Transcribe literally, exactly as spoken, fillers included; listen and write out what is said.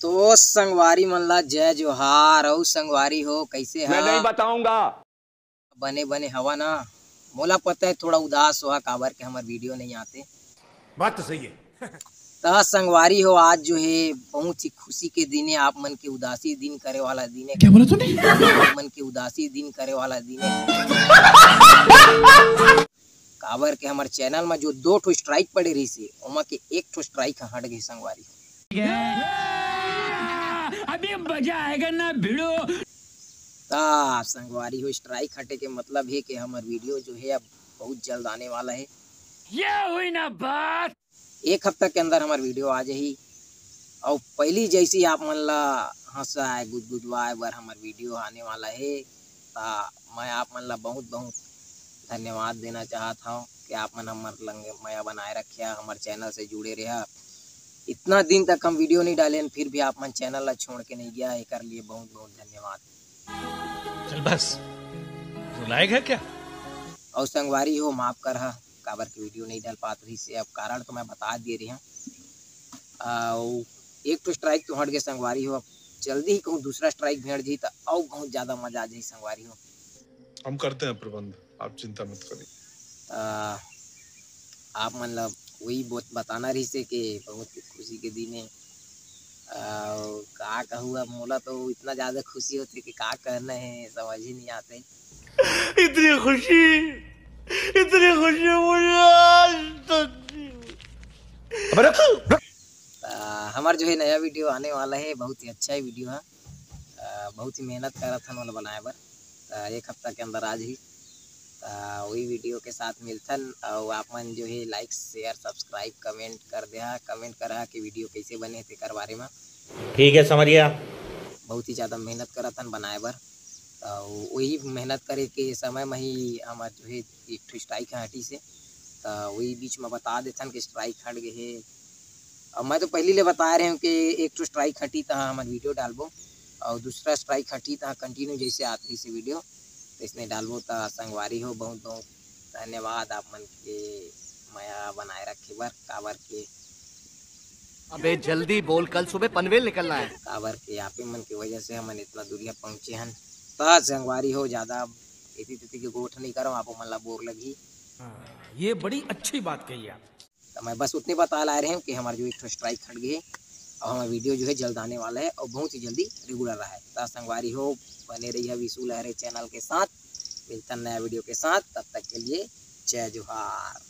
तो संगवारी मन ला जय जोहार। अउ संगवारी हो, कैसे मैं नहीं हा? बताऊंगा। बने बने हवा ना? मोला पता है, थोड़ा उदास होहा, काबर के हमर वीडियो नहीं आते। बात तो सही है। त संगवारी हो, आज जो है बहुत ही खुशी के दिन है, आप मन के उदासी दिन करे वाला दिन है। क्या बोला तूने? आप मन के उदासी दिन करे वाला दिन है। काबर के हमर चैनल में जो दो ठो स्ट्राइक पड़े रहिस हे, ओमा के एक ठो स्ट्राइक ह हट गए संगवारी। अभी मजा आएगा ना भिड़ो। ता संगवारी हो, स्ट्राइक हटे के मतलब है कि हमर वीडियो जो है अब बहुत जल्द आने वाला है। ये हुई ना बात। एक हफ्ता के अंदर हमर वीडियो आ जाही। अउ पहली जैसी आप मन ला हंसाए गुदगुदवाए बर हमर वीडियो आने वाला है, ता मैं आप मन ला बहुत बहुत धन्यवाद देना चाहत हूँ कि आप मन हमर लंगे मया बनाए रखे, हमर चैनल से जुड़े रहा। इतना दिन तक हम वीडियो नहीं डालेन, फिर भी आप मन चैनल ला छोड़ के नहीं गया, एकर लिए बहुत बहुत धन्यवाद। चल बस, रुलाएगा क्या? अउ संगवारी हो, माफ करहा, काबर के वीडियो नहीं डाल पात रहिस हे। अब कारण तो मैं बता दिए रहे हूँ। अउ एक ठो स्ट्राइक तो हट गए संगवारी हो, अब जल्दी ही कहूँ दूसरा स्ट्राइक भेड़ जी, तो अउ बहुत ज्यादा मजा आ जाही संगवारी हो। हम करते हैं प्रबंध, आप चिंता मत करिए। आ, आप मन ला वही बहुत बताना रहिस हे कि बहुत ही खुशी के दिन है। अउ का कहूँ, अब मोला तो इतना ज्यादा खुशी होते कि का करना है, समझ ही नहीं आते। इतनी खुशी, इतनी खुशी मुझे आज तक नहीं हुई। आ, हमार जो है नया वीडियो आने वाला है, बहुत ही अच्छा ही वीडियो है। आ, बहुत ही मेहनत करत हन ओला बनाए बर। आ, एक हफ्ता के अंदर आ जाही। आ, वही वीडियो के साथ मिलथन। अउ आप मन जो है लाइक, शेयर, सब्सक्राइब, कमेंट कर देहा, कमेंट करहा कि वीडियो कैसे बने तेकर बारे में। ठीक है समरिया। बहुत ही ज्यादा मेहनत करत हन बनाए बर। अउ वही मेहनत करे के समय में ही हमार जो है एक ठो स्ट्राइक ह हटिस हे, त वही बीच में बता देथन कि स्ट्राइक हट गए हे। अब मैं तो पहली ले बता रहे हूँ कि एक ठो स्ट्राइक हटी त हमन वीडियो डालबो, अउ दूसरा स्ट्राइक हटी त कंटिन्यू जैसे आत रहिस हे वीडियो, तैसने डालबो। त संगवारी हो, बहुत बहुत धन्यवाद आप मन के मया बनाए रखे बर, काबर के अबे जल्दी बोल, कल सुबह पनवेल निकलना है। काबर के आप मन के वजह से हमन इतना दूरिया पहुँचे हन। त संगवारी हो, ज्यादा एती तेती के गोठ नहीं करो, आप मन ला बोर लगही। ये बड़ी अच्छी बात कही आप। तो मैं बस उतने बता ला रहे हूँ कि हमारा जो एक ठो स्ट्राइक हट गए है, और हमारा वीडियो जो है जल्द आने वाला है और बहुत ही जल्दी रेगुलर रहा है। तो संगवारी हो, बने रहिए विशु लहरे चैनल के साथ, मिलता नया वीडियो के साथ। तब तक के लिए जय जोहार।